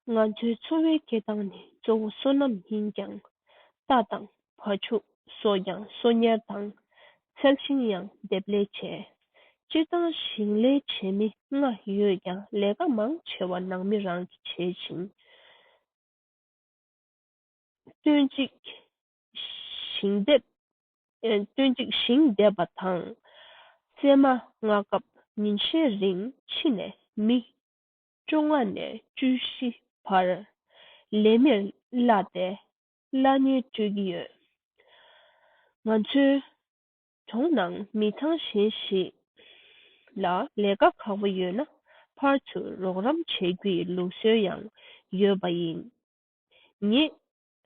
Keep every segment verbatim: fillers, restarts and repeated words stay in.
ང་ཚོའི་འཚོ་བའི་སྐྱེལ་སྟངས་ནི་གཙོ་བོ་སོ་ནམ་ཡིན་ཀྱང་། རྟ་དང་བ་ཕྱུགས་སོགས་ཀྱང་གསོ་ཉར་དང་། འཚོལ་ཞིང་ཡང་འདེབས་ལས་བྱས། སྤྱིར་བཏང་ཞིང་ལས་བྱེད་མི་ལྔ་ཡོད་ཀྱང་ལས་ཀ་མང་ཆེ་བ་ནང་མི་རང་གིས་བྱེད་ཅིང་། སྟོན་གཅིག་ཞིང་འདེབས། ཨེ། སྟོན་གཅིག་ཞིང་འདེབས་པ་དང་། བཙས་མ་བརྔ་སྐབས་ཉིན་ཤས་རིང་ཕྱི་ནས་མི་བཅོ་ལྔ་ནས་བཅུ་བཞི་བར་ལས་མིར་གླ་སྟེ་གླ་རྙོག་སྤྲོད་ཀྱི་ཡོད། ང་ཚོའི་གྲོང་ནང་མི་ཚང་གཞན་ཞིག་ལ་ལས་ཀ་ཁག་པོ་ཡོད་ན་ཕར་ཚུར་རོགས་རམ་བྱེད་རྒྱུའི་ལུགས་སྲོལ་ཡང་ཡོད་པ་ཡིན། ངེད་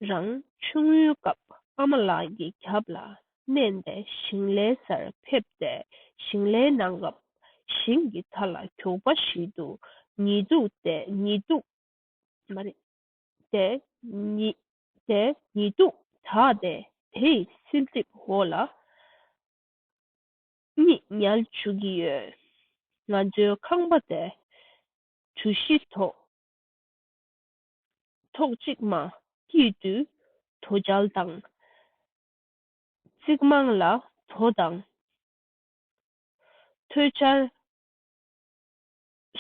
རང་ཆུང་ངུའི་སྐབས་ཨ་མ་ལགས་ཀྱི་རྒྱབ་ལ་མནན་ཏེ་ཞིང་ལས་སར་ཕེབས་ཏེ་ཞིང་ལས་གནང་སྐབས། ཞིང་གི་མཐའ་ལ་གྱོག་པ་ཞིག་ཏུ་ཉི་གདུགས་ཏེ་ཉི་གདུགས་མ་རེད། ཏེ་ཉི་ཏེ་ཉི་གདུགས་དྲག་སྟེ་དེའི་བསིལ་གྲིབ་འོག་ལ་གཉིད་ཉལ་བཅུག་གི་ཡོད། ང་ཚོའི་ཁང་པ་དེ་གྲུ་བཞི་ཐོག་ཐོག་གཅིག་མ་དཀྱིལ་དུ་དོ་ཇལ་དང་། རྩིག་རྨང་ལ་དོ་དང་། ཐོད་ཆར་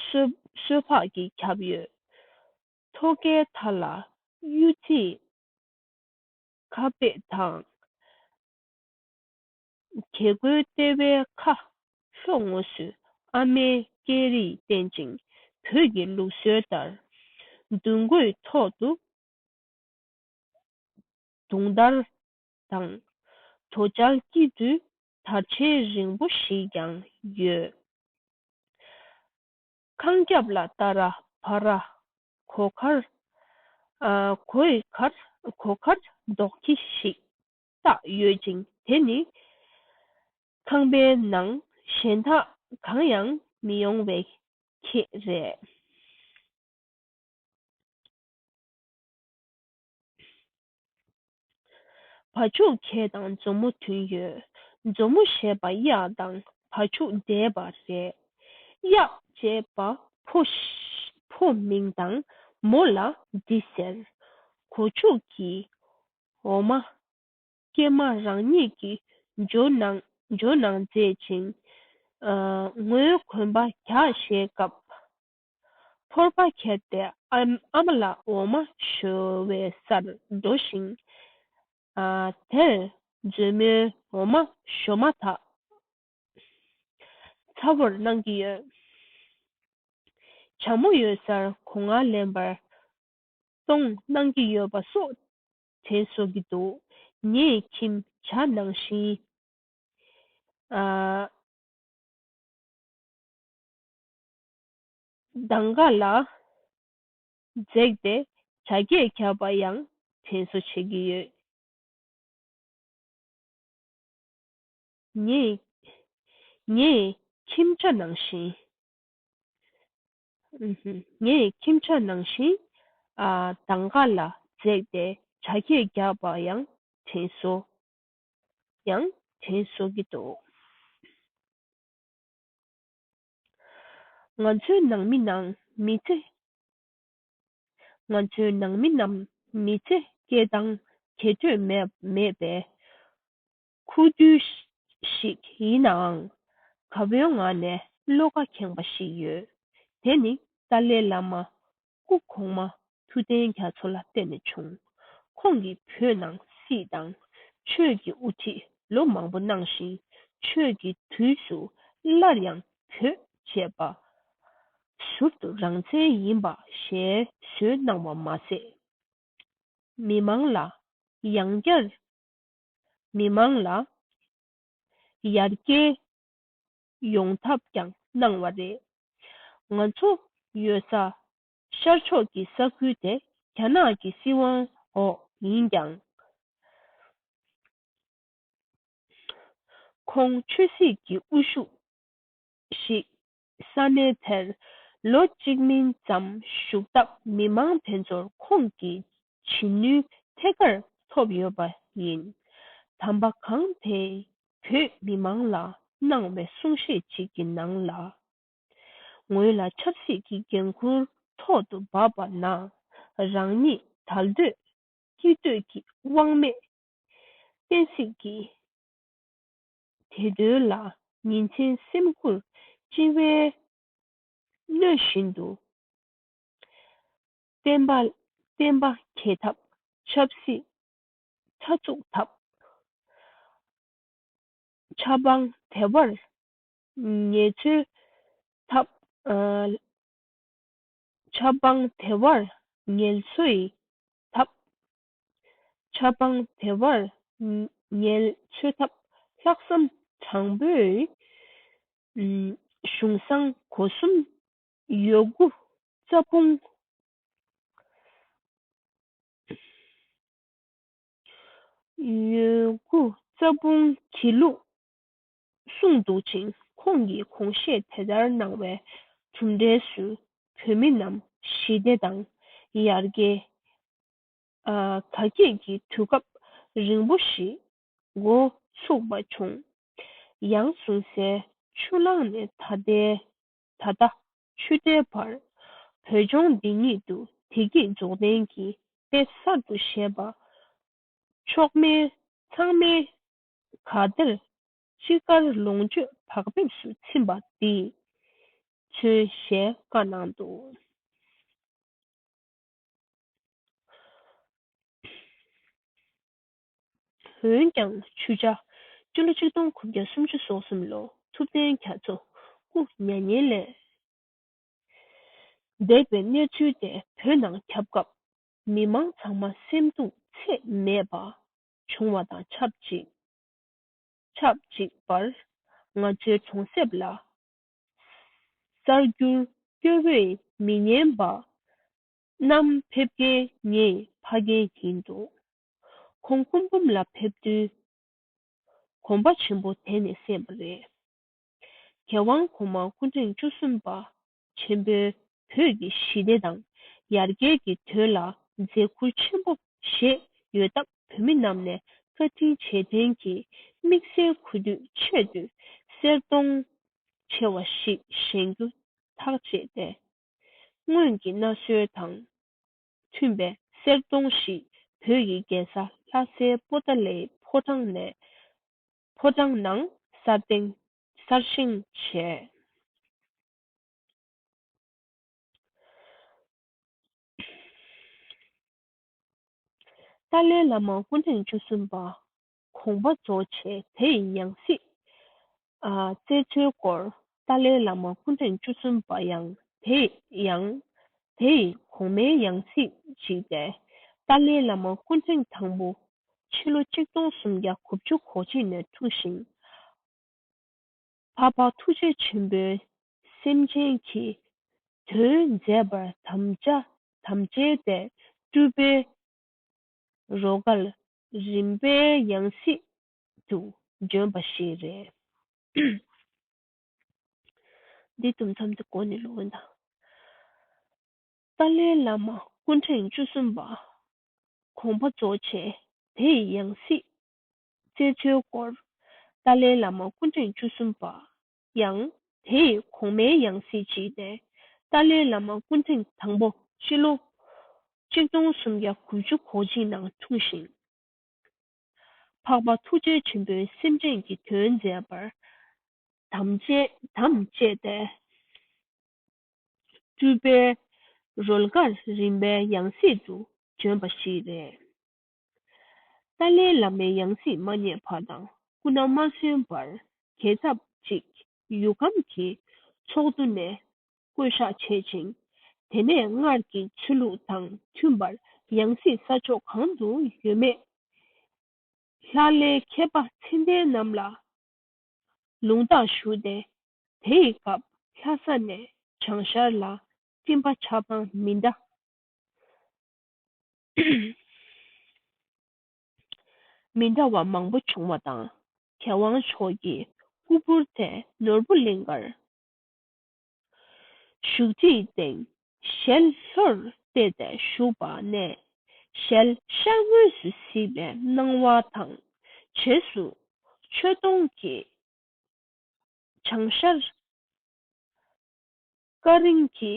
སོ་སོ་ཕག་གིས་ཁྱབ་ཡོད། ཐོག་ཁའི་མཐའ་ལ་གཡུ་རྩི་ཁ་སྤེ་དང་། གྱལ་སྒོའི་ལྟེ་བའི་ཁ་ལྷོ་ངོས་སུ་ཨ་མའི་སྐྱེས་རིས་བསྟན་ཅིང་། བོད་ཀྱི་ལུགས་སྲོལ་ལྟར་མདུན་སྒོའི་ཐོག་ཏུ་དུང་དར་དང་། དོ་ཇལ་དཀྱིལ་དུ་དར་ཆེན་རིང་པོ་ཞིག་ཀྱང་ཡོད། ཁང་རྒྱབ་ལ་ཏ་ར་བ་ར་སྒོ་ཁར། ཨ། སྒོའི་ཁར་སྒོ་ཁར་རྡོག་ཁྱི་ཞིག་བཏགས་ཡོད་ཅིང་། དེ་ནི་ཁང་པའི་ནང་གཞན་དག་གང་ཡང་མི་ཡོང་བའི་ཁྱི་རེད། བ་ཕྱུགས་ཁྱེད་དང་མཛོ་མོ་མཐུན་ཡོད། མཛོ་མོ་ཞེས་པ་གཡག་དང་བ་ཕྱུགས་འདྲེས་པ་རེད། གཡག་ཅེས་པ་ཕོ་ཕོ་མིང་དང་མོ་ལ་འདི་ཟེར། སྒོ་ཕྱུགས་ཀྱི་འོ་མ་སྐྱེས་མ་རང་ཉིད་ཀྱིས་ཇོ་ནང་ཇོ་ནང་མཛད་ཅིང་། ཨ། ངོས་གོན་པ་རྒྱགས་བཞེས་སྐབས། ཕོར་པ་ཁྱེར་ཏེ་ཨ་ཨ་མ་ལགས་འོ་མ་བཞོ་བའི་སར་འགྲོ་ཞིང་། ཨ། དེར་མཛོ་མོས་འོ་མ་བཞོ་མ་ཐག་ཚ་བོར་གནང་གི་ཡོད། བྱ་མོ་ཡོད་སར་སྒོ་ང་ལེན་པར་གཏོང་གནང་གི་ཡོད་པ་སོགས་དྲན་གསོ་གི་འདུག་ངས་ཁྱིམ་བྱ་ནང་བཞིན། ཨ། གདང་ཁ་ལ་འཛེགས་ཏེ་བྱ་སྐད་རྒྱབ་པ་ཡང་དྲན་གསོ་བྱེད་ཀྱི་ཡོད། ངས་ངས་ཁྱིམ་བྱ་ནང་བཞིན། ངས་ཁྱིམ་བྱ་ནང་བཞིན། ཨ། གདང་ཁ་ལ་འཛེགས་ཏེ་བྱ་སྐད་རྒྱབ་པ་ཡང་དྲན་གསོ། ཡང་དྲན་གསོ་གི་འདུག་ང་ཚོའི་ནང་མི་ནང་མི་ཚེ། ང་ཚོའི་ནང་མི་རྣམས་མི་ཚེ་སྐྱེལ་སྟངས་གྱེས་འགྲོས་མེད་མེད་པའི་ཁུ་རྡུལ་ཞིག་ཡིན་ནའང་། དགའ་པོའི་ངང་ནས་བློ་ཁ་ཁེངས་པ་ཞིག་ཡོད། དེ་ནི་ཏཱ་ལའི་བླ་མ་སྐུ་གོང་མ་ཐུབ་བསྟན་རྒྱ་མཚོ་ལ་བརྟེན་ནས་བྱུང་། ཁོང་གིས་བོད་ནང་སྲིད་དང་ཆོས་ཀྱི་དབུ་ཁྲིད་ལོ་མང་པོ་གནང་ཞིང་། ཆོས་ཀྱི་དུས་སུ་སླར་ཡང་བོད་ཅེས་པ་ཟུར་དུ་རང་བཙན་ཡིན་པ་ཞལ་བཟོས་གནང་བ་མ་ཟད། མི་མང་ལ་ཡང་བསྐྱར། མི་མང་ལ་ཡར་རྒྱས་ཡོང་ཐབས་ཀྱང་གནང་བ་རེད། ང་ཚོ་ཡོད་ས་ཤར་ཕྱོགས་ཀྱི་ས་ཁུལ་དེ་རྒྱ་ནག་གི་སྲིད་དབང་འོག་ཡིན་ཀྱང་། ཁོང་ཆོས་སྲིད་ཀྱི་དབུ་བཞུགས་ཤིག་ས་གནས་དེར་ལོ་གཅིག་མིན་ཙམ་བཞུགས་སྟབས། མི་མང་དེ་ཚོར་ཁོང་གི་བྱིན་ནུས་ཐད་ཀར་ཐོབ་ཡོད་པ་ཡིན། དམ་པ་གང་དེས་བོད་མི་མང་ལ་གནང་བའི་གསུང་བཤད་ཅིག་གི་ནང་ལ། ངོས་ལ་ཆབ་སྲིད་ཀྱི་འགན་ཁུར་ཐོག་ཏུ་བབས་པ་ན། རང་ཉིད་དལ་འདོད་སྐྱིད་འདོད་ཀྱི་དབང་མེད་གཏན་སྲིད་ཀྱི་དེ་དོན་ལ་ཉིན་མཚན་སེམས་ཁུར་ལྕི་བའི་སྣོད་བཞིན་དུ། བསྟན་པ་བསྟན་པ་འགྱེད་ཐབས་ཆབ་སྲིད་མཐའ་བཙུགས་ཐབས། ཆབ་འབངས་བདེ་བར་ངལ་འཚོའི་ཐབས། ཨ། ཆབ་འབངས་བདེ་བར་ངལ་འཚོའི་ཐབས། ཆབ་འབངས་བདེ་བར་ངལ་འཚོའི་ཐབས། ལྷག་བསམ་དྲང་པོས་གཞུང་བཟང་སྒོ་གསུམ་ཡོད་དགུ་རྩ་དཔུང་ཡོད་དགུ་རྩ་དཔུང་གི་ལུགས་གསུངས་འདུག་ཅིང་། ཁོང་གིས་དགོངས་བཞེས་དེ་ལྟར་གནང་བའི་གྲུབ་འབྲས་སུ་བོད་མི་རྣམས་ཞི་བདེ་དང་ཡར་རྒྱས། ཨ། དར་རྒྱས་ཀྱི་དུས་སྐབས་རིང་པོ་ཞིག་འགོ་ཚུགས་པ་བྱུང་། ཡང་གསུང་སའི་ཆུ་གླང་ནས་ད་ལྟའི་ད་ལྟ་ཆུ་ཟླའི་བར་བོད་ལྗོངས་འདི་ཉིད་དུ་བདེ་སྐྱིད་རྫོགས་ལྡན་གྱི་དཔལ་གསར་དུ་བཞད་པ། མཆོག་དམན་ཚང་མས་ག་དེར་ཅི་དགར་ལོངས་སྤྱོད་བག་ཕེབས་སུ་ཚིམ་པ་འདིས་མཚོན་ཞེས་བཀའ་གནང་འདུག། འོན་ཀྱང་ཆུ་བྱ་སྤྱི་ལོ་ཆིག་སྟོང་དགུ་བརྒྱ་སུམ་ཅུ་སོ་གསུམ་ལོ་ཐུབ་བསྟན་རྒྱ་མཚོ་སྐུ་མྱ་ངན་ལས་འདས་པའི་གནས་ཚུལ་དེ་བོད་ནང་ཁྱབ་སྐབས་མི་མང་ཚང་མ་སེམས་སྡུག་ཚད་མེད་པ་བྱུང་བ་དང་ཆབས་ཅིག་ཆབས་ཅིག་པར་ང་ཚོའི་གྲོང་གསེབ་ལ་གསར་འགྱུར་སྐྱོ་བོས་མི་ཉན་པ་གནམ་ཕེབས་མཁན་ངའི་ཕ་རྒན་ཡིན་འདུག། ཁོང་སྐུ་འབུམ་ལ་ཕེབས་དུས་གོམ་པ་ཆེན་པོ་དེད་ནས་གསན་པ་རེད། རྒྱལ་དབང་གོང་མ་སྐུ་ཕྲེང་བཅུ་གསུམ་པ་ཆེན་པོས་བོད་ཀྱི་ཞི་བདེ་དང་ཡར་རྒྱས་ཀྱི་དོན་ལ་མཛད་ཁུར་ཆེན་པོ་བཞེས་ཡོད་སྟབས། བོད་མི་རྣམས་ནས་བཀའ་དྲིན་རྗེས་དྲན་གྱི་དམིགས་བསལ་གུས་འདུད་ཆེད་དུ་གསེར་གདོང་ཆེ་བ་ཞིག་བཞེངས་རྒྱུ་ཐག་བཅད་དེ། སྔོན་གྱི་མནའ་ཟོལ་དང་མཐུན་པའི་གསེར་གདོང་ཞིག་བོད་ཀྱི་རྒྱལ་ས་ལྷ་སའི་པོ་ཏཱ་ལའི་ཕོ་བྲང་ནས་ཕོ་བྲང་ནང་གསར་བཞེངས་གསར་བཞེངས་བྱས། ཏཱ་ལའི་བླ་མ་སྐུ་ཕྲེང་བཅུ་གསུམ་པ་དགོངས་པ་རྫོགས་བྱས་དེ་ཡི་ཡང་སྲིད། ཨ། སྩལ་ཚུལ་སྐོར། ཏཱ་ལའི་བླ་མ་སྐུ་ཕྲེང་བཅུ་གསུམ་པ་ཡང་དེ་ཡང་དེ་ཡི་གོང་མའི་ཡང་སྲིད་ཅིག་སྟེ། ཏཱ་ལའི་བླ་མ་སྐུ་ཕྲེང་དང་པོ་ཕྱི་ལོ་ཆིག་སྟོང་སུམ་བརྒྱ་དགུ་བཅུ་གོ་གཅིག་ནས་འཁྲུངས་ཤིང་། འཕགས་པ་ཐུགས་རྗེ་ཆེན་པོའི་སེམས་ཅན་གྱི་དོན་མཛད་པར་དམ་བཅའ་དམ་བཅས་ཏེ་སྤྲུལ་པའི་རོལ་གར་རིམ་པའི་ཡང་སྲིད་དུ་བྱོན་པ་ཞིག་རེད། འདི་དུམ་མཚམས་དེ་གོ་ནས་ལོག་ཡིན་ད། ཏཱ་ལའི་བླ་མ་སྐུ་ཕྲེང་བཅུ་གསུམ་པ་དགོངས་པ་རྫོགས་བྱས་དེ་ཡི་ཡང་སྲིད་སྩལ་ཚུལ་སྐོར། ཏཱ་ལའི་བླ་མ་སྐུ་ཕྲེང་བཅུ་གསུམ་པ་ཡང་དེ་ཡི་གོང་མའི་ཡང་སྲིད་ཅིག་སྟེ། ཏཱ་ལའི་བླ་མ་སྐུ་ཕྲེང་དང་པོ་སྤྱི་ལོ་ཆིག་སྟོང་སུམ་བརྒྱ་དགུ་བཅུ་གོ་གཅིག་ནང་འཁྲུངས་ཤིང་། འཕགས་པ་ཐུགས་རྗེ་ཆེན་པོའི་སེམས་ཅན་གྱི་དོན་མཛད་པར་དམ་བཅས་དམ་བཅས་ཏེ། སྤྲུལ་པའི་རོལ་གར་རིམ་པའི་ཡང་སྲིད་དུ་བྱོན་པ་ཞིག་རེད། ཏཱ་ལའི་བླ་མའི་ཡང་སྲིད་མ་རྙེད་བར་དང་སྐུ་ན་མ་སོན་བར་རྒྱལ་ཚབ་ཅིག་ཡུལ་ཁམས་ཀྱི་ཚོགས་འདུ་ནས་བསྐོ་བཞག་བྱེད་ཅིང་། དེ་ནས་སྔར་གྱི་ཆོས་ལུགས་དང་མཐུན་པར་ཡང་སྲིད་ས་ཕྱོགས་གང་དུ་ཡོད་མེད་ལྷ་ལས་མཁས་པ་མཚན་ལྡན་རྣམས་ལ་ལུང་བརྟག་ཞུས་ཏེ། དེ་ཡི་སྐབས་ལྷ་ས་ནས་བྱང་ཤར་ལ་སྤྲིན་པ་ཆགས་སྡང་མི་འདྲ་མི་འདྲ་བ་མང་པོ་བྱུང་བ་དང་། རྒྱལ་དབང་མཆོག་གིས་སྐུ་འབུར་དེ་ནོར་བུ་གླིང་གར་བཞུགས་ཁྲིའི་སྟེང་ཞལ་ལྷོར་གཏད་དེ་བཞུགས་པ་ནས། ཞལ་ཤར་ངོས་སུ་གཟིགས་པའི་སྣང་བ་དང་། རྗེས་སུ་མཆོད་སྡོང་གི་བྱང་ཤར་སྐར་རིང་གི་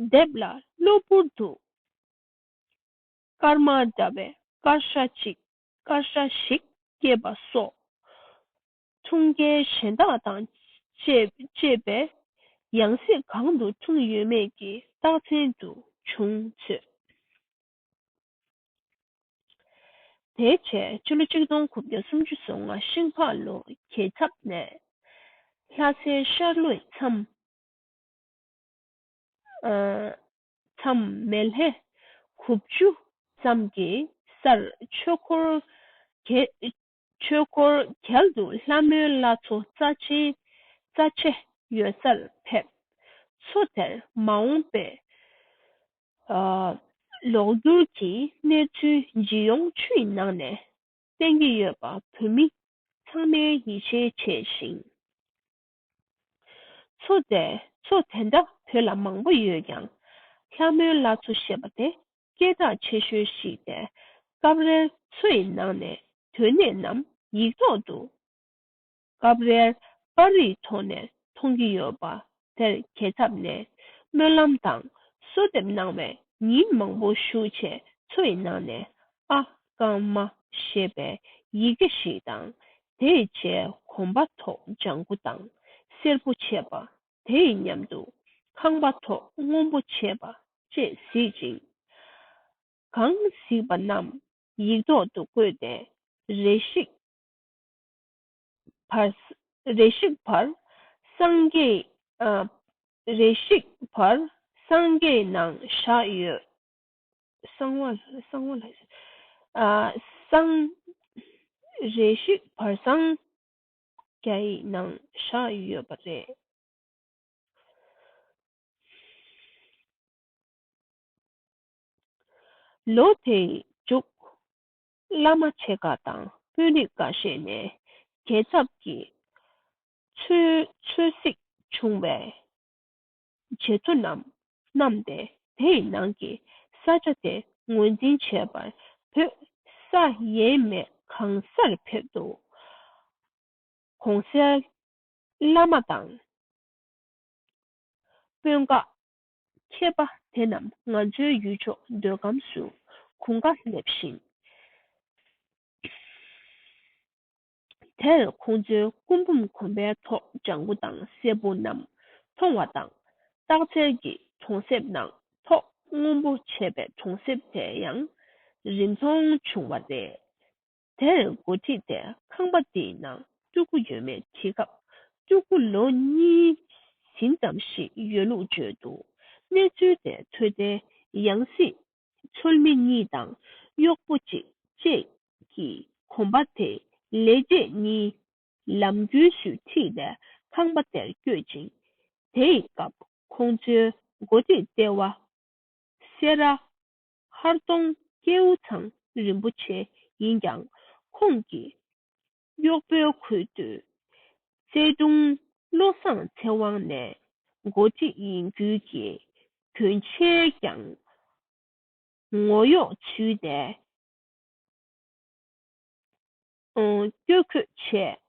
ལྡེབས་ལ་གློ་བུར་དུ་ སྐར་མ་འདྲ་བའི་སྐར་ཤ་གཅིག་སྐར་ཤ་ཞིག་སྐྱེས་པ་སོགས། འཁྲུངས་སྐར་གཞན་དག་དང་བཅས་བཅས་པའི་ཡང་སྲིད་གང་དུ་འཁྲུངས་ཡོད་མེད་ཀྱི་རྟགས་མཚན་དུ་བྱུང་ཚོད། དེའི་རྗེས་ཕྱི་ལོ་གཅིག་སྟོང་དགུ་བརྒྱ་སུམ་ཅུ་སོ་ལྔ་ཤིང་ཕག་ལོ་རྒྱལ་ཚབ་ནས་ལྷ་སའི་ཤར་ལྷོའི་མཚམས། ཨ། མཚམས་མེ་ལྷའི་དགུ་བཅུ་ཙམ་གྱི་སར་ཆོས་འཁོར་རྒྱལ་ཆོས་འཁོར་རྒྱལ་དུ་ལྷ་མོའི་བླ་མཚོ་རྩ་ཆེ་རྩ་ཆེ་ཡོད་སར་ཕེབས། མཚོ་དེར་མ་འོངས་པའི་ཨ། ལོ་རྒྱུས་ཀྱི་གནས་ཚུལ་ཇི་ཡོང་ཆུའི་ནང་ནས་བསྟན་གྱི་ཡོད་པ་བོད་མི་ཚང་མས་ཡིད་ཆེས་བྱས་ཤིང་། མཚོ་དེ་མཚོ་དེ་འདྲ་བོད་ལ་མང་པོ་ཡོད་ཀྱང་། ལྷ་མོའི་བླ་མཚོ་ཞེས་པ་དེ་སྐད་གྲགས་ཆེ་ཤོས་ཤིག་སྟེ། སྐབས་རེར་མཚོ་ཡི་ནང་ནས་དོན་གནད་རྣམས་ཡིག་ཐོག་ཏུ། སྐབས་རེར་པར་རིས་ཐོག་ནས་མཐོང་གི་ཡོད་པ་དེར་རྒྱལ་ཚབ་ནས་སྨོན་ལམ་དང་གསོལ་འདེབས་གནང་བས་ཉིན་མང་པོ་བཞུགས་རྗེས་མཚོ་ཡི་ནང་ནས་ཨ་ཀ་མ་ཞེས་པའི་ཡི་གེ་ཞིག་དང་། དེའི་རྗེས་གོམ་པ་ཐོག་ལྗང་གུ་དང་སེར་པོ་བྱས་པ། དེ་ཡི་མཉམ་དུ་ཁང་པ་ཐོག་སྔོན་པོ་བྱས་པ་བཅས་གཟིགས་ཤིང་། གང་གཟིགས་པ་རྣམས་ཡིག་ཐོག་ཏུ་བཀོད་དེ་རེ་ཞིག་བར་རེ་ཞིག་བར་སངས་རྒྱས། ཨ། རེ་ཞིག་བར་སངས་རྒྱས་ནང་བཞག་ཡོད། གསང་བ་གསང་བ་ལ། ཨ། སངས་རེ་ཞིག་བར་སངས་རྒྱས་ནང་བཞག་ཡོད་པ་རེད། ལོ་དེའི་མཇུག་བླ་མ་ཆེ་ཁག་དང་དཔོན་རིགས་འགའ་ཤས་ནས་རྒྱལ་ཚབ་ཀྱི་ཚོད་ཚོད་གཟིགས་བྱུང་བའི་བྱེ་ཐོ་རྣམས་བསྣམས་ཏེ་དེའི་ནང་གི་ས་ཆ་དེ་ངོས་འཛིན་བྱེད་པར་བོད་ས་ཡས་མས་གང་སར་ཕེབས་འདུག་གོང་གསལ་བླ་མ་དང་། དཔོན་ཁག་མཁས་པ་དེ་རྣམས་ང་ཚོའི་ཡུལ་ཕྱོགས་མདོ་ཁམས་སུ་གོམ་ཁ་སླེབས་ཤིང་། དེར་ཁོང་ཚོའི་སྐུ་འབུམ་གོམ་པའི་ཐོག་ལྗང་གུ་དང་སེར་པོ་རྣམས་མཐོང་བ་དང་། སྟག་འཚེར་གྱི་གྲོང་གསེབ་ནང་ཐོག་སྔོན་པོ་བྱས་པའི་གྲོང་གསེབ་དེ་ཡང་རིང་མཐོང་བྱུང་བ་རེད། དེར་འགོ་ཁྲིད་དེ་ཁང་པ་དེའི་ནང་སྤྲུལ་སྐུ་ཡོད་མེད་དྲིས་སྐབས། སྤྲུལ་སྐུ་ལོ་གཉིས་ཟིན་ཙམ་ཞིག་ཡོད་ལུགས་བརྗོད་འདུག་གནས་ཚུལ་དེ་ཐོས་ཏེ་ཡང་སྲིད་ཚོལ་མི་གཉིས་དང་གཡོག་པོ་གཅིག་བཅས་ཀྱིས་གོམ་པ་དེའི་ལས་བྱེད་གཉིས་ལམ་རྒྱུས་སུ་ཁྲིད་དེ་ཁང་པ་དེར་བསྐྱོད་ཅིང་། དེའི་སྐབས་ཁོང་ཚོའི་འགོ་ཁྲིད་ལྟེ་བ་སེ་ར་ཧར་གདོང་ཀེའུ་ཚང་རིན་པོ་ཆེ་ཡིན་ཀྱང་། ཁོང་གིས་གཡོག་པོའི་ཁུལ་དུ་རྩེ་དྲུང་བློ་བཟང་ཚེ་དབང་ནས་འགོ་ཁྲིད་ཡིན་ཁུལ་གྱིས་གྱོན་ཆས་ཀྱང་ངོ་གཡོག་ཚུལ་དེ་སྐྱོ་ཁུལ་བྱས།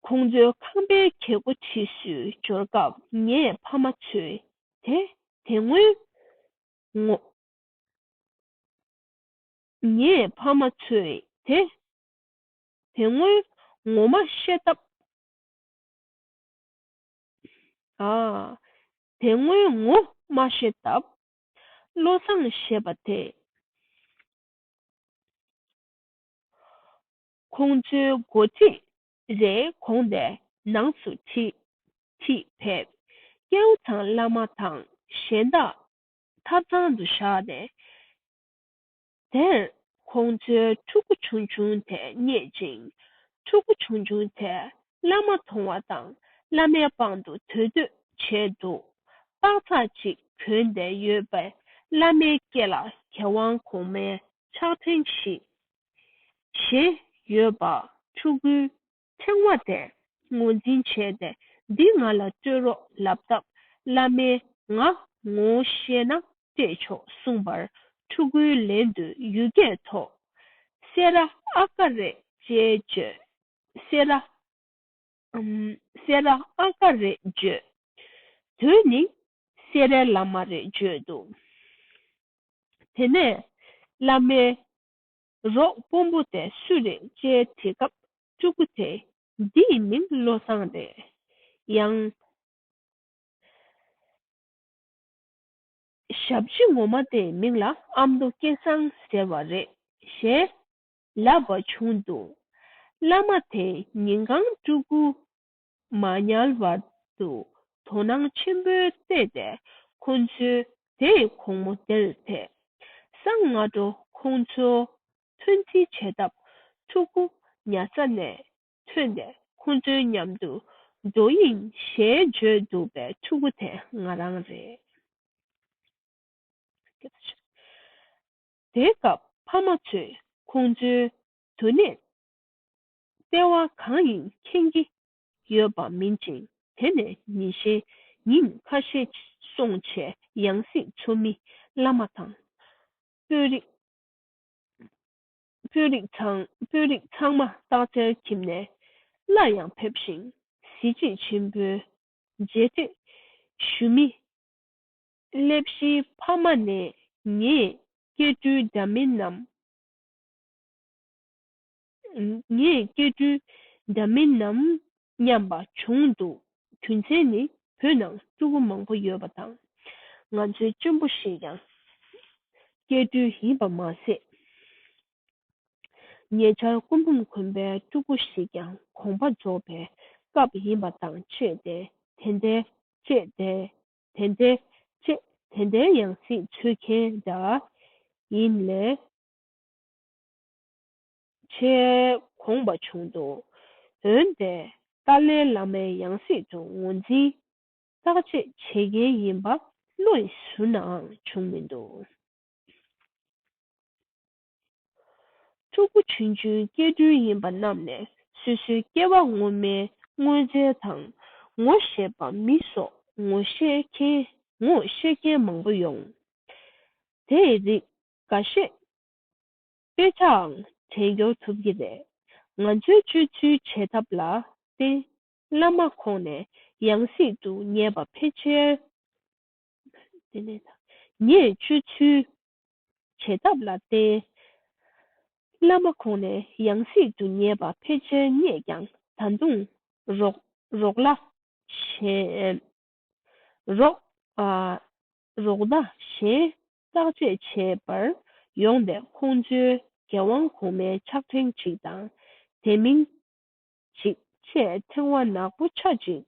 ཁོང་ཚོའི་ཁང་པའི་གྱལ་སྒོ་འཁྲིས་སུ་འབྱོར་སྐབས་ངས་ཕ་མ་ཚོས་དེ་དེ་སྔོན་ངོ་། ངས་ཕ་མ་ཚོས་དེ་དེ་སྔོན་ངོ་མ་ཤེས་སྟབས། ཨ། དེ་སྔོན་ངོ་མ་ཤེས་སྟབས། བློ་བཟང་ཞེས་པ་དེ། ཁོང་ཚོའི་འགོ་ཁྲིད་རེ་གོང་དེ་ནང་སུ་ཁྲིད་ཁྲིད་ཕེབས། ཀེའུ་ཚང་བླ་མ་དང་གཞན་དག་ཐབ་ཚང་དུ་བཞག་ནས། དེར་ཁོང་ཚོའི་ཕྲུ་གུ་ཆུང་ཆུང་དེ་རྙེད་ཅིང་། ཕྲུ་གུ་ཆུང་ཆུང་དེས་བླ་མ་མཐོང་བ་དང་བླ་མའི་པང་དུ་སྡོད་སྡོད་བྱས་འདུག་པགས་ཚགས་ཅིག་གྱོན་བསྡད་ཡོད་པས་བླ་མའི་སྐེ་ལ་མཁས་དབང་གོང་མའི་ཕྱག་ཕྲེང་ཞིག་བཞེས་ཡོད་པ་ཕྲུ་གུའི་ཕྲེང་བ་དེས་ངོས་འཛིན་བྱས་ཏེ། འདི་ང་ལ་སྤྲོད་རོགས་ལབ་སྟབས། བླ་མས་ང་ངོ་ཤེས་ན་སྤྲད་ཆོག་གསུངས་པར། ཕྲུ་གུའི་ལན་དུ་ཡུལ་སྐད་ཐོག་སེ་ར་ཨ་ཀ་རེད་ཅེས་བརྗོད། སེ་ར། ཨམ། སེ་ར་ཨ་ཀ་རེད་བརྗོད། དོན་ནི་སེ་རའི་བླ་མ་རེད་བརྗོད་འདུག་དེ་ནས་ བླ་མའི་རོགས་དཔོན་པོ་དེ་སུ་རེད་ཅེས་དྲིས་སྐབས་ཕྲུ་གུ་དེས་འདི་ཡི་མིང་བློ་བཟང་རེད། ཡང་ཞབས་ཕྱི་ངོ་མ་དེའི་མིང་ལ་ཨ་མདོ་སྐལ་བཟང་ཟེར་བ་རེད་ཞེས་ལབ་པ་བྱུང་འདུག་བླ་མ་དེས་ཉིན་གང་ཕྲུ་གུ་མ་ཉལ་བར་དུ་དོ་སྣང་ཆེན་པོས་བལྟས་ཏེ་ཁོ་ཚོའི་དེའི་དགོང་མོ་དེར་ཐལ། སང་སྔ་དྲོ་ཁོང་ཚོ་ཐོན་རྩིས་བྱེད་སྟབས་ཕྲུ་གུ་ཉལ་ས་ནས་ཐོན་ཏེ་ཁོང་ཚོའི་མཉམ་དུ་འགྲོ་ཡིན་ཞེས་བརྗོད་འདུག་པས་ཕྲུ་གུ་དེ་ང་རང་རེད། དེའི་སྐབས་ཕ་མ་ཚོས་ཁོང་ཚོའི་དུ་ནས་ལྟེ་བ་གང་ཡིན་མཁྱེན་གྱི་ཡོད་པ་མིན་ཅིང་། དེ་ནས་ཉིན་ཤས་ཉིན་ཁ་ཤས་སོང་བྱས་ཡང་སྲིད་འཚོ་མི་བླ་མ་དང་། དཔོན་རིགས། དཔོན་རིགས་ཚང་དཔོན་རིགས་ཚང་མ་སྟག་འཚེར་ཁྱིམ་ནས་སླར་ཡང་ཕེབས་ཤིང་། གཟི་བརྗིད་ཆེན་པོས་མཇལ་འཕྲད་ཞུ་མི་སླེབས་གཞིའི་ཕ་མ་ནས་ངས་སྐྱེ་སྤྲུལ་འདྲ་མིན་ནམ། ངས་སྐྱེ་སྤྲུལ་འདྲ་མིན་ནམ་སྙམ་པ་བྱུང་འདུག་རྒྱུ་མཚན་ནི་བོད་ནང་ཕྲུ་གུ་མང་པོ་ཡོད་པ་དང་། ང་ཚོའི་གཅེན་པོ་ཞིག་ཀྱང་སྐྱེ་སྤྲུལ་ཡིན་པ་མ་ཟད། ཉེ་ཆར་སྐུ་འབུམ་དགོན་པའི་ཕྲུ་གུ་ཞིག་ཀྱང་དགོངས་པ་རྫོགས་པའི་སྐབས་ཡིན་པ་དང་བཅས་ཏེ། དེ་འདྲའི་བཅས་ཏེ། དེ་འདྲའི་བཅས། དེ་འདྲའི་ཡང་སྲིད་འཚོལ་མཁན་འདྲ་ཡིན་ལས་ཆེས་དགོངས་པ་བྱུང་འདུག་འོན་ཏེ་ཏཱ་ལའི་བླ་མའི་ཡང་སྲིད་དུ་ངོས་འཛིན་བརྟག་དཔྱད་བྱེད་མཁན་ཡིན་པ་བློ་ཡི་ཟུར་ནའང་བྱུང་མི་འདུག་ཕྲུ་གུ་ཆུང་ཆུང་སྐྱེ་སྤྲུལ་ཡིན་པ་རྣམས་ནས་སོ་སོའི་སྐྱེ་བ་སྔོན་མའི་དངོས་རྫས་དང་ངོ་ཤེས་པ་མི་སོགས་ངོ་ཤེས་མཁན་ངོ་ཤེས་མཁན་མང་པོ་ཡོང་། དེའི་རིགས་འགའ་ཤས་དཔེ་ཆའང་དྲན་སྐྱོར་ཐུབ་ཀྱི་རེད། ང་ཚོའི་སྤྱོད་ཚུལ་བྱེད་ཐབས་ལ་བརྟེན། བླ་མ་ཁོང་ནས་ཡང་སྲིད་དུ་ངེས་པ་ཕལ་ཆེར། དེ་ནས་ངས་སྤྱོད་ཚུལ་བྱེད་ཐབས་ལ་བརྟེན། བླ་མ་ཁོང་ནས་ཡང་སྲིད་དུ་ངེས་པ་ཕལ་ཆེར་རྙེད་ཀྱང་། ད་དུང་རོགས་རོགས་ལ་གཞན། རོགས། ཨ། རོགས་ཟླ་གཞན་བརྟག་དཔྱད་བྱེད་པར་ཡོང་སྟེ། ཁོང་ཚོའི་རྒྱལ་དབང་གོང་མའི་ཕྱག་ཕྲེང་གཅིག་དང་། དེ་མིན་གཅིག་བཅས་ཕྲེང་བ་ནག་པོ་ཆ་གཅིག་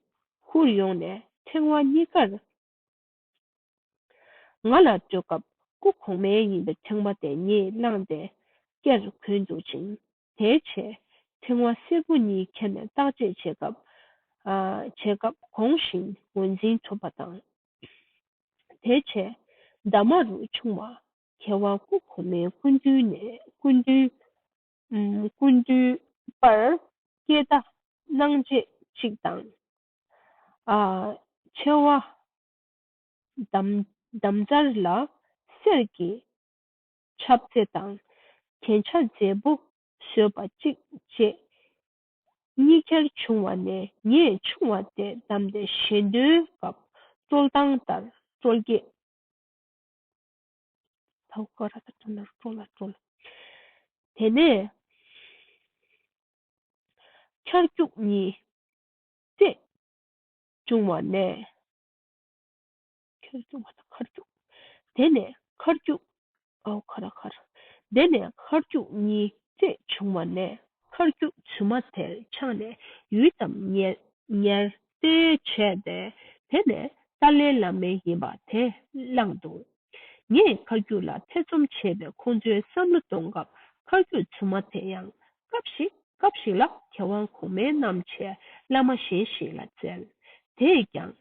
ཧུར་ཡོང་ནས་ཕྲེང་བ་གཉིས་ཀར། ང་ལ་སྤྲོད་སྐབས་སྐུ་གོང་མའི་ཡིན་པའི་ཕྲེང་བ་དེ་ངས་བླངས་ཏེ་བསྐྱར་གོན་འདུག་ཅིང་། དེའི་ཆེད་ཕྲེང་བ་སེར་པོ་གཉིས་ཁྱེར་ནས་བརྟག་དཔྱད་བྱེད་སྐབས། ཨ། བྱེད་སྐབས་གོང་བཞིན་ངོས་འཛིན་ཐུབ་པ་དང་། དེའི་ཆེད་འདབ་མ་རུ་ཆུང་བ་མཁས་དབང་སྐུ་གོང་མའི་སྐུ་མདུན་ནས་སྐུ་མདུན། ཨུམ། སྐུ་མདུན་པར་སྐད་བརྡ་གནང་བྱེད་གཅིག་དང་། ཨ། མཆེ་བ་འདམ་འདམ་རྩར་ལ་གསེར་གྱི་ཆབ་རྩེ་དང་རྒྱན་ཆ་མཛེས་པོ་བཟོས་པ་གཅིག་བཅས་གཉིས་ཁྱེར་བྱུང་བ་ནས། ངས་ཆུང་བ་དེ་བདམས་ཏེ་ཞལ་འདོན་སྐབས་དཀྲོལ་སྟངས་ལྟར་དཀྲོལ་གྱིས། ཐའོ་ཀ་ར་ད་ཏུ་ན་རུ་ཀྲོ་ལ་ཀྲོ་ལ། དེ་ནས་འཁར་རྒྱུག་གཉིས་རྩེད་བྱུང་བ་ནས། འཁར་རྒྱུག་མ་ད་འཁར་རྒྱུག་དེ་ནས་འཁར་རྒྱུག་ཨའོ་ཁ་ར་ཁར། དེ་ནས་འཁར་རྒྱུག་གཉིས་རྩེད་བྱུང་བ་ནས། འཁར་རྒྱུག་རྫུན་མ་དེར་འཕྱང་ནས་ཡུད་ཙམ་ཉལ་ཉལ་ཏེ་བྱས་ཏེ། དེ་ནས་ཏཱ་ལའི་བླ་མའི་ཡིན་པ་དེ་བླངས་འདུག་ངས་འཁར་རྒྱུག་ལ་ཐེ་ཚོམ་བྱས་པའི་ཁོང་ཚོའི་བསམ་བློ་གཏོང་སྐབས། འཁར་རྒྱུག་རྫུན་མ་དེ་ཡང་སྐབས་ཤིག་སྐབས་ཤིག་ལ་རྒྱལ་དབང་གོང་མའི་རྣམ་བཅད་བླ་མ་གཞན་ཞིག་ལ་བསྩལ། དེས་ཀྱང་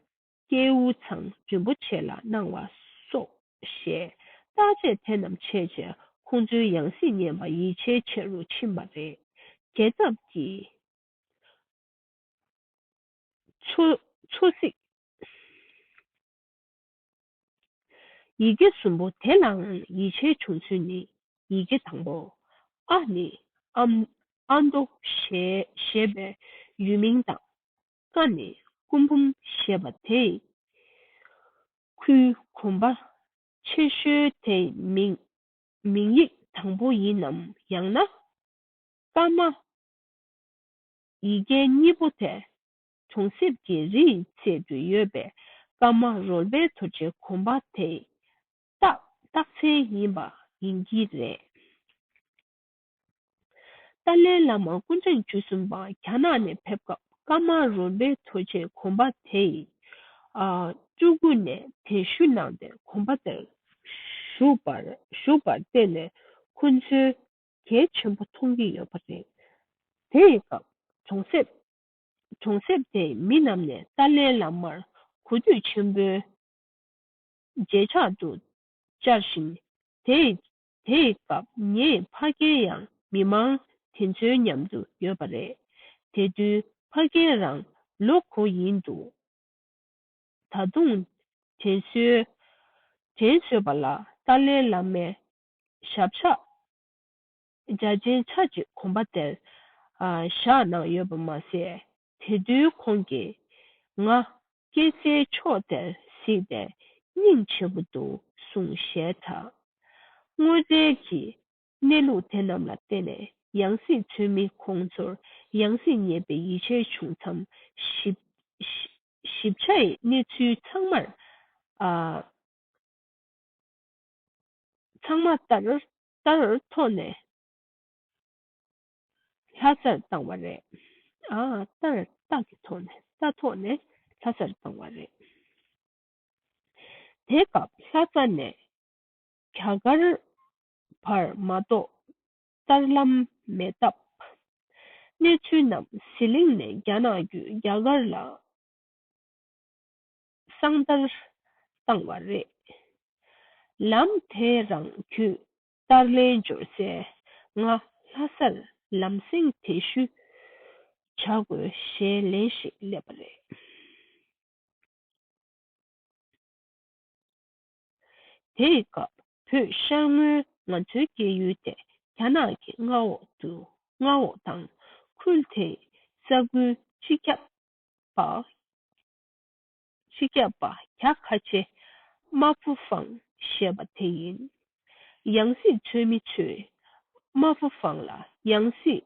ཀེའུ་ཚང་རིན་པོ་ཆེ་ལ་གནང་བ་སོགས་ཞེས་བརྟག་དཔྱད་དེ་རྣམས་བྱས་རྗེས་ཁོང་ཚོའི་ཡང་སྲིད་ཉན་པ་ཡིད་ཆེས་ཆེ་རུ་ཕྱིན་པ་རེད། རྒྱལ་ཚབ་ཀྱིས། མཚོ་མཚོ་གཟིག་ཡི་གེ་གསུམ་པོ་དེ་ལའང་ཡིད་ཆེས་བྱུང་ཚུལ་ནི། ཡི་གེ་དང་པོ་ཨ་ནི་ཨམ་ཨ་མདོ་ཞེས་ཞེས་པའི་ཡུལ་མིང་དང་། ཀ་ནི་སྐུ་འབུམ་ཞེས་པ་དེའི་ཁུལ་གོམ་པ་ཆེ་ཤོས་དེའི་མིང་། མིང་ཡིག་ དང་པོ་ཡིན་ནམ། ཡང་ན་ཀརྨ་ཡི་གེ་གཉིས་པོ་དེ་གྲོང་གསེབ་ཀྱི་རིའི་རྩེ་དུ་ཡོད་པའི་ཀརྨ་རོལ་པའི་རྡོ་རྗེ་དགོན་པ་དེའི་རྟགས་རྟགས་མཚན་ཡིན་པ་ཡིན་གྱི་རེད། ཏཱ་ལའི་བླ་མ་སྐུ་ཕྲེང་བཅུ་གསུམ་པ་རྒྱ་ནག་ནས་ཕེབས་སྐབས་ཀརྨ་རོལ་པའི་རྡོ་རྗེ་དགོན་པ་དེ་ཡི་ཨ་སྤྲུལ་སྐུ་ནས་གདན་ཞུ་གནང་སྟེ་དགོན་པ་དེར་བཞུགས་པར་བཞུགས་པར་བརྟེན་ནས་ཁོ་ཚོས་གལ་ཆེན་པོ་མཐོང་གི་ཡོད་པ་རེད། དེ་ཡི་སྐབས་གྲོང་གསེབ་གྲོང་གསེབ་དེའི་མི་རྣམས་ནས་ཏཱ་ལའི་བླ་མར་གུས་འདུད་ཆེན་པོས་མཇལ་ཕྱག་ཏུ་བཅར་ཞིང་། དེའི་དེའི་སྐབས་ངའི་ཕ་རྒན་ཡང་མི་མང་དེ་ཚོའི་མཉམ་དུ་ཡོད་པ་རེད། དེ་དུས་ཕ་རྒན་རང་ལོ་དགུ་ཡིན་འདུག་ད་དུང་དྲན་གསོའི་དྲན་གསོས་པ་ལ་ཏཱ་ལའི་བླ་མའི་ཞབས་ཕྱག་རྒྱ་ཆེན་ཆ་གཅིག་དགོན་པ་དེར་ཨ་བཞག་གནང་ཡོད་པ་མ་ཟད། དེ་དུས་ཁོང་གིས་ང་སྐྱེས་སའི་ཕྱོགས་དེར་གཟིགས་ཏེ་སྙིང་རྗེ་པོ་འདུག་གསུངས་ཞེས་གྲགས། དངོས་འབྲེལ་གྱི་གནས་ལུགས་དེ་རྣམས་ལ་བརྟེན་ནས་ཡང་སྲིད་འཚོལ་མི་ཁོང་ཚོར་ཡང་སྲིད་རྙེད་པའི་ཡིད་ཆེས་བྱུང་མཚམས་ཞིབ་ཞིབ་ཆ་ཡི་གནས་ཚུལ་ཚང་མར་ཨ། ཚང་མ་ལྟར་ལྟར་ཐོག་ནས་ལྷ་སར་བཏང་བ་རེད། ཨ་ལྟར་རྟགས་ཀྱི་ཐོག་ནས་ལྟ་ཐོག་ནས་ལྷ་སར་བཏང་བ་རེད། དེ་སྐབས་ལྷ་ས་ནས་རྒྱ་གར་བར་མ་གཏོགས་ལྟར་ལམ་མེད་སྟབས། གནས་ཚུལ་རྣམས་ཟི་ལིང་ནས་རྒྱ་ནག་བརྒྱུད་རྒྱ་གར་ལ་གསང་བསྟར་བཏང་བ་རེད། ལམ་དེ་རང་བརྒྱུད་ལྟར་ལན་འབྱོར་སའི་ང་ལྷ་སར་ལམ་སེང་དེ་ཞུ་བྱ་དགོས་ཞེས་ལན་ཞིག་སླེབས་པ་རེད། དེའི་སྐབས་བོད་ཤར་ངོས་ང་ཚོའི་སྐྱེས་ཡུལ་དེ་རྒྱ་ནག་གི་མངའ་འོག་ཏུ་མངའ་འོག་དང་ཁུལ་དེའི་ས་ཁུལ་སྤྱི་ཁྱབ་པ་སྤྱི་ཁྱབ་པ་རྒྱ་ཁ་ཆེ་དམར་པོ་ཧྥང་ཞེས་པ་དེ་ཡིན། ཡང་སྲིད་འཚོལ་མི་ཚོས་དམར་པོ་ཧྥང་ལ་ཡང་སྲིད་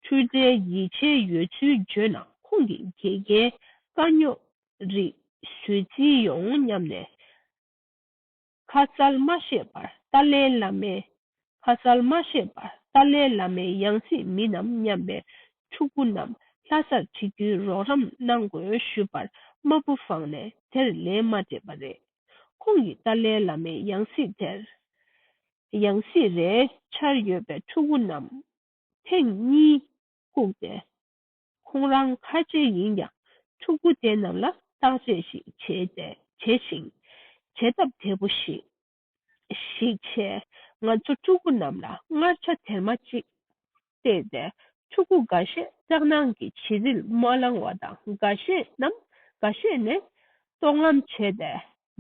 འཁྲུལ་བྲལ་ཡིད་ཆེས་ཡོད་ཚུལ་བརྗོད་ན་ཁོང་གིས་དགེ་རྒན་དཀའ་རྙོག་རིགས་བཟོས་རྩིས་ཡོང་སྙམ་ནས། ཁ་གསལ་མ་ཤེས་པར་ཏཱ་ལའི་བླ་མའི་ཁ་གསལ་མ་ཤེས་པར་ཏཱ་ལའི་བླ་མའི་ཡང་སྲིད་མི་རྣམས་མཉམ་པའི་ཕྲུ་གུ་རྣམས་ལྷ་སར་ཁྲིད་རྒྱུའི་རོགས་རམ་གནང་དགོས་ཞུས་པར་དམར་པོ་ཧྥང་ནས་དེར་ལན་མ་སྤྲད་པ་རེད། ཁོང་གིས་ཏཱ་ལའི་བླ་མའི་ཡང་སྲིད་དེར་ཡང་སྲིད་རེའི་འཆར་ཡོད་པའི་ཕྲུ་གུ་རྣམས་ཐེངས་གཉིས་བཀུག་སྟེ། ཁོང་རང་ཁ་ཆེ་ཡིན་ཀྱང་ཕྲུ་གུ་དེ་རྣམས་ལ་བརྟག་དཔྱད་ཞིག་བྱས་ཏེ་བྱས་ཤིང་། བྱེད་ཐབས་བདེ་པོ་ཞིག་ཞིག་བྱས། ང་ཚོ་ཕྲུ་གུ་རྣམས་ལ་མངར་ཆ་དེ་མ་གཅིག་སྤྲད་དེ། ཕྲུ་གུ་འགའ་ཤས་སྐྲག་སྣང་གིས་བྱི་རིལ་མ་བླངས་པ་དང་། འགའ་ཤས་རྣམས་འགའ་ཤས་ནས་ལྟོགས་ལམ་བྱས་ཏེ་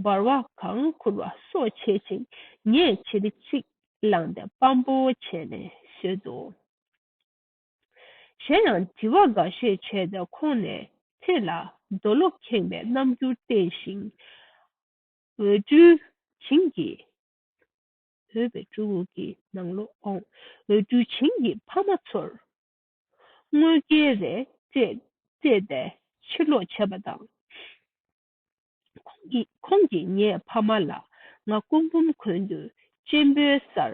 འབར་བ་གང་ཁུར་བ་སོགས་བྱེད་ཅིང་། ངས་བྱི་རིལ་གཅིག་བླངས་ཏེ་སྤམ་པོ་བྱས་ནས་བཟོས་འདུག་གཞན་ཡང་དྲི་བ་འགའ་ཤས་བྱས་ཏེ་ཁོང་ནས་ཚེ་ལ་རྡོ་ལོ་ཁེངས་པའི་རྣམ་འགྱུར་བསྟན་ཞིང་། འོད་སྤྲུལ་བྱིངས་ཀྱི་འོད་པའི་སྤྲུལ་སྐུ་གི་ནང་ལོགས་འོང་། འོད་སྤྲུལ་བྱིངས་ཀྱི་ཕ་མ་ཚོར་དངོས་སྐལ་རེ་སྤྲད་སྤྲད་དེ་ཕྱིར་ལོག་བྱས་པ་དང་། ཁོང་གིས་ཁོང་གིས་ངའི་ཕ་མ་ལ་ང་སྐུ་འབུམ་དགོན་དུ་གཅེན་པོའི་སར་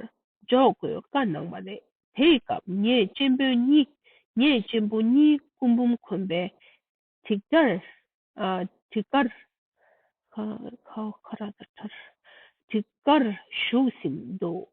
འཇོག་དགོས་བཀའ་གནང་བ་རེད། དེའི་སྐབས་ངས་གཅེན་པོ་གཉིས་ངས་གཅེན་པོ་གཉིས་སྐུ་འབུམ་དགོན་པའི་སྒྲིག་དཀར་ཨ་སྒྲིག་དཀར་ཁ་ཁ་ཁ་ར་ད་ཁྲར་སྒྲིག་དཀར་བཞུགས་ཟིན་འདུག